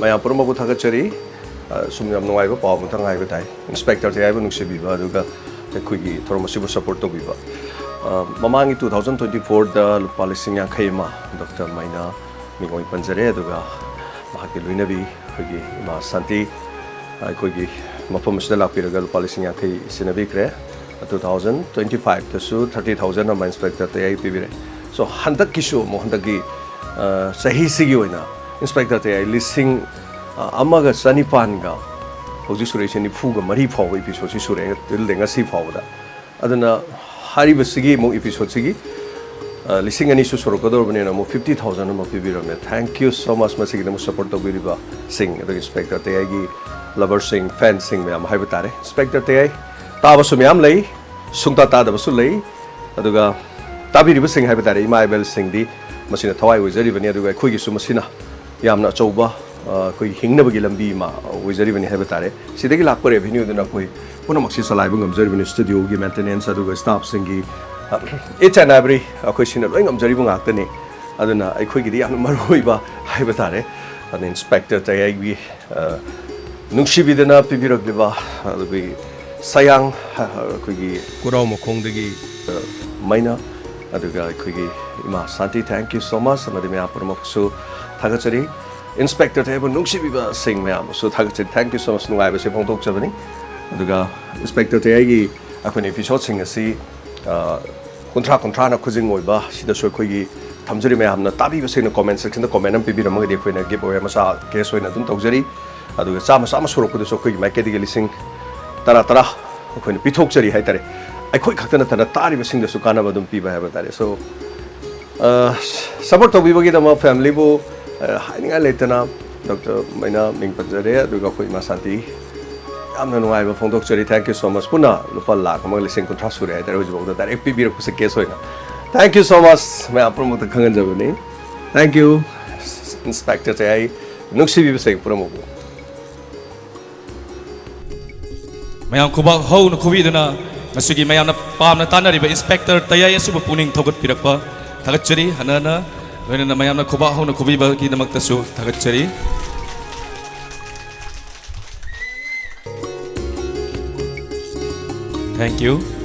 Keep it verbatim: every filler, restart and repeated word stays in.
ꯃꯌꯥꯝ ꯄꯨꯝꯅꯃꯛꯄꯨ ꯊꯥꯒꯠꯆꯔꯤ꯫ ꯑ, ꯁꯨꯝ ꯌꯥꯝ ꯅꯨꯡꯉꯥꯏꯕ ꯄꯥꯎ ꯑꯃꯇꯪ ꯍꯥꯏꯕ ꯇꯥꯏ, ꯏꯟꯁꯄꯦꯛꯇꯔ ꯇꯌꯥꯏꯕꯨ ꯅꯨꯡꯁꯤꯕꯤꯕ ꯑꯗꯨꯒ ꯑꯩꯈꯣꯏꯒꯤ ꯊꯧꯔꯝ ꯑꯁꯤꯕꯨ ꯁꯄꯣꯔꯠ ꯇꯧꯕꯤꯕ꯫ ꯑ, ꯃꯃꯥꯡꯒꯤ ꯇꯨ ꯊꯥꯎꯖꯟ ꯇ꯭ꯋꯦꯟꯇꯤ ꯐꯣꯔꯗ ꯂꯨꯄꯥ ꯂꯤꯁꯤꯡ ꯌꯥꯡꯈꯩ ꯑꯃ ꯗꯣꯛꯇꯔ ꯃꯩꯅꯥ ꯃꯤꯡ ꯑꯣꯏꯅ ꯄꯟꯖꯔꯦ, ꯑꯗꯨꯒ ꯃꯍꯥꯛꯀꯤ ꯂꯣꯏꯅꯕꯤ ꯑꯩꯈꯣꯏꯒꯤ ꯏꯃꯥ ꯁꯥꯟꯇꯤ ꯑꯩꯈꯣꯏꯒꯤ ꯃꯐꯝ ꯑꯁꯤꯗ ꯂꯥꯛꯄꯤꯔꯒ ꯂꯨꯄꯥ ꯂꯤꯁꯤꯡ ꯌꯥꯡꯈꯩ ꯁꯤꯟꯅꯕꯤꯈ꯭ꯔꯦ꯫ ꯇꯨ ꯊꯥꯎꯖꯟ ꯇ꯭ꯋꯦꯟꯇꯤ ꯐꯥꯏꯚꯇꯁꯨ ꯊꯥꯔꯇꯤ ꯊꯥꯎꯖꯟ ꯑꯃ ꯏꯟꯁꯄꯦꯛꯇꯔ ꯇꯌꯥꯏ ꯄꯤꯕꯤꯔꯦ꯫ ꯁꯣ, ꯍꯟꯗꯛꯀꯤꯁꯨ ꯑꯃꯨꯛ, ꯍꯟꯗꯛꯀꯤ, ꯑ, ꯆꯍꯤꯁꯤꯒꯤ ꯑꯣꯏꯅ ꯏꯟꯁꯄꯦꯛꯇꯔ ꯇꯌꯥꯏ ꯂꯤꯁꯤꯡ, ꯑ, ꯑꯃꯒ ꯆꯅꯤꯄꯥꯟꯒ, ꯍꯧꯖꯤꯛ ꯁꯨꯔꯛꯏꯁꯦ ꯅꯤꯐꯨꯒ ꯃꯔꯤ ꯐꯥꯎꯕ ꯏꯄꯤꯁꯣꯠꯁꯤ ꯁꯨꯔꯛꯑꯦ, ꯇꯤꯜꯗꯦ ꯉꯁꯤ ꯐꯥꯎꯕꯗ꯫ ꯑꯗꯨꯅ ꯍꯥꯏꯔꯤꯕꯁꯤꯒꯤ ꯑꯃꯨꯛ ꯏꯄꯤꯁꯣꯠꯁꯤꯒꯤ, ꯑ, ꯂꯤꯁꯤꯡ ꯑꯅꯤꯁꯨ ꯁꯨꯔꯛꯀꯗꯧꯔꯕꯅꯤꯅ ꯑꯃꯨꯛ ꯐꯤꯐꯇꯤ ꯊꯥꯎꯖꯟ ꯑꯃ ꯄꯤꯕꯤꯔꯝꯃꯦ꯫ Thank you so much, ꯃꯁꯤꯒꯤꯗꯃꯛ ꯁꯄꯣꯔꯠ ꯇꯧꯕꯤꯔꯤꯕꯁꯤꯡ, ꯑꯗꯨꯒ ꯏꯟꯁꯄꯦꯛꯇꯔ ꯇꯌꯥꯏꯒꯤ ꯂꯕꯔꯁꯤꯡ, ꯐꯦꯟꯁꯤꯡ ꯃꯌꯥꯝ ꯍꯥꯏꯕ ꯇꯥꯔꯦ꯫ ꯏꯟꯁꯄꯦꯛꯇꯔ ꯇꯌꯥꯏ ꯇꯥꯕꯁꯨ ꯃꯌꯥꯝ ꯂꯩ, ꯁꯨꯡꯇꯥ ꯇꯥꯗꯕꯁꯨ ꯂꯩ, ꯑꯗꯨꯒ ꯇꯥꯕꯤꯔꯤꯕꯁꯤꯡ ꯍꯥꯏꯕ ꯇꯥꯔꯦ, ꯏꯃꯥ ꯏꯕꯦꯜꯁꯤꯡꯗꯤ ꯃꯁꯤꯅ ꯊꯋꯥꯏ ꯑꯣꯏꯖꯔꯤꯕꯅꯤ, ꯑꯗꯨꯒ ꯑꯩꯈꯣꯏꯒꯤꯁꯨ ꯃꯁꯤꯅ ꯌꯥꯝꯅ ꯑꯆꯧꯕ, ꯑ, ꯑꯩꯈꯣꯏꯒꯤ ꯍꯤꯡꯅꯕꯒꯤ ꯂꯝꯕꯤ ꯑꯃ ꯑꯣꯏꯖꯔꯤꯕꯅꯤ ꯍꯥꯏꯕ ꯇꯥꯔꯦ꯫ ꯁꯤꯗꯒꯤ ꯂꯥꯛꯄ ꯔꯦꯚꯤꯅ꯭ꯌꯨꯗꯨꯅ ꯑꯩꯈꯣꯏ ꯄꯨꯝꯅꯃꯛꯁꯤ ꯆꯂꯥꯏꯕ ꯉꯝꯖꯔꯤꯕꯅꯤ, ꯁ꯭ꯇꯨꯗꯤꯑꯣꯒꯤ ꯃꯦꯟꯇꯦꯅꯦꯟꯁ ꯑꯗꯨꯒ ꯁ꯭ꯇꯥꯐꯁꯤꯡꯒꯤ, ꯑ, each and every ꯑꯩꯈꯣꯏ ꯁꯤꯅ ꯂꯣꯏ ꯉꯝꯖꯔꯤꯕ ꯉꯥꯛꯇꯅꯤ꯫ ꯑꯗꯨꯅ ꯑꯩꯈꯣꯏꯒꯤꯗꯤ ꯌꯥꯝꯅ ꯃꯔꯨ ꯑꯣꯏꯕ ꯍꯥꯏꯕ ꯇꯥꯔꯦ꯫ ꯑꯗꯨꯅ ꯏꯟꯁꯄꯦꯛꯇꯔ ꯇꯌꯥꯏꯒꯤ, ꯑ, ꯅꯨꯡꯁꯤꯕꯤꯗꯅ ꯄꯤꯕꯤꯔꯛꯂꯤꯕ ꯑꯗꯨꯒꯤ ꯁꯌꯥꯡ, ꯑ, ꯑꯩꯈꯣꯏꯒꯤ ꯀꯨꯔꯥꯎ ꯃꯈꯣꯡꯗꯒꯤ, ꯑ, ꯃꯩꯅ, ꯑꯗꯨꯒ ꯑꯩꯈꯣꯏꯒꯤ ꯏꯃꯥ ꯁꯥꯟꯇꯤ, thank you so much, ꯑꯃꯗꯤ ꯃꯌꯥꯝ ꯄꯨꯝꯅꯃꯛꯁꯨ ꯊꯥꯒꯠꯆꯔꯤ꯫ ꯏꯟꯁꯄꯦꯛꯇꯔ ꯇꯌꯥꯏꯕꯨ ꯅꯨꯡꯁꯤꯕꯤꯕꯁꯤꯡ ꯃꯌꯥꯝꯕꯨꯁꯨ ꯊꯥꯒꯠꯆꯔꯤ, thank you so much, ꯅꯨꯡꯉꯥꯏꯕꯁꯦ ꯐꯣꯡꯗꯣꯛꯆꯕꯅꯤ꯫ ꯑꯗꯨꯒ ꯏꯟꯁꯄꯦꯛꯇꯔ ꯇꯌꯥꯏꯒꯤ ꯑꯩꯈꯣꯏꯅ ꯏꯄꯤꯁꯣꯠꯁꯤꯡ ꯑꯁꯤ, ꯑ, ꯀꯨꯟꯊ꯭ꯔꯥ ꯀꯨꯟꯊ꯭ꯔꯥꯅ ꯈꯨꯖꯤꯡ ꯑꯣꯏꯕ, ꯁꯤꯗꯁꯨ ꯑꯩꯈꯣꯏꯒꯤ ꯊꯝꯖꯔꯤ꯫ ꯃꯌꯥꯝꯅ ꯇꯥꯕꯤꯕꯁꯤꯡꯅ ꯀꯣꯃꯦꯟ ꯁꯦꯛꯁꯟꯗ ꯀꯣꯃꯦꯟ ꯑꯃ ꯄꯤꯕꯤꯔꯝꯃꯒꯗꯤ ꯑꯩꯈꯣꯏꯅ ꯒꯤꯐ ꯑꯋꯦ ꯃꯆꯥ ꯀꯦꯁ ꯑꯣꯏꯅ ꯑꯗꯨꯝ ꯇꯧꯖꯔꯤ꯫ ꯑꯗꯨꯒ ꯆꯥꯝꯃ ꯆꯥꯝꯃ ꯁꯨꯔꯛꯄꯗꯁꯨ ꯑꯩꯈꯣꯏꯒꯤ ꯃꯥꯏꯀꯩꯗꯒꯤ ꯂꯤꯁꯤꯡ ꯇꯔꯥ ꯇꯔꯥ ꯑꯩꯈꯣꯏꯅ ꯄꯤꯊꯣꯛꯆꯔꯤ ꯍꯥꯏ ꯇꯥꯔꯦ꯫ ꯑꯩꯈꯣꯏ ꯈꯛꯇ ꯅꯠꯇꯅ ꯇꯥꯔꯤꯕꯁꯤꯡꯗꯁꯨ ꯀꯥꯟꯅꯕ ꯑꯗꯨꯝ ꯄꯤꯕ ꯍꯥꯏꯕ ꯇꯥꯔꯦ꯫ So, ꯑ, ꯁꯄꯣꯔꯠ ꯇꯧꯕꯤꯕꯒꯤꯗꯃꯛ ꯐꯦꯃꯤꯂꯤꯕꯨ, ꯑ, ꯍꯥꯏꯅꯤꯡꯉꯥꯏ ꯂꯩꯇꯅ ꯗꯣꯛꯇꯔ ꯃꯩꯅꯥ ꯃꯤꯡ ꯄꯟꯖꯔꯦ, ꯑꯗꯨꯒ ꯑꯩꯈꯣꯏ ꯏꯃꯥ ꯁꯥꯟꯇꯤ ꯌꯥꯝꯅ ꯅꯨꯡꯉꯥꯏꯕ ꯐꯣꯡꯗꯣꯛꯆꯔꯤ꯫ Thank you so much꯫ ꯄꯨꯟꯅ ꯂꯨꯄꯥ ꯂꯥꯈ ꯑꯃꯒ ꯂꯤꯁꯤꯡ ꯀꯨꯟꯊ꯭ꯔꯥ ꯁꯨꯔꯦ ꯍꯥꯏꯇꯥꯔꯦ ꯍꯧꯖꯤꯛꯐꯥꯎꯗ ꯗꯥꯏꯔꯦꯛ ꯄꯤꯕꯤꯔꯛꯄꯁꯦ ꯀꯦꯁ ꯑꯣꯏꯅ꯫ Thank you so much꯫ ꯃꯌꯥꯝ ꯄꯨꯝꯅꯃꯛꯇ ꯈꯪꯍꯟꯖꯕꯅꯤ꯫ Thank you, ꯏꯟꯁꯄꯦꯛꯇꯔ ꯇꯌꯥꯏ ꯅꯨꯡꯁꯤꯕꯤꯕꯁꯤꯡ ꯄꯨꯝꯅꯃꯛꯄꯨ꯫ ꯃꯌꯥꯝ ꯈꯨꯕꯥꯛ ꯍꯧꯅ ꯈꯨꯕꯤꯗꯨꯅ ꯉꯁꯤꯒꯤ ꯃꯌꯥꯝꯅ ꯄꯥꯝꯅ ꯇꯥꯅꯔꯤꯕ ꯏꯟꯁꯄꯦꯛꯇꯔ ꯇꯌꯥꯏ ꯑꯁꯤꯕꯨ ꯄꯨꯛꯅꯤꯡ ꯊꯧꯒꯠꯄꯤꯔꯛꯄ ꯊꯥꯒꯠꯆꯔꯤ꯫ ꯍꯟꯅ ꯍꯟꯅ ꯂꯣꯏꯅꯅ ꯃꯌꯥꯝꯅ ꯈꯨꯕꯥꯛ ꯍꯧꯅ ꯈꯨꯕꯤꯕꯒꯤꯗꯃꯛꯇꯁꯨ ꯊꯥꯒꯠꯆꯔꯤ꯫ Thank you.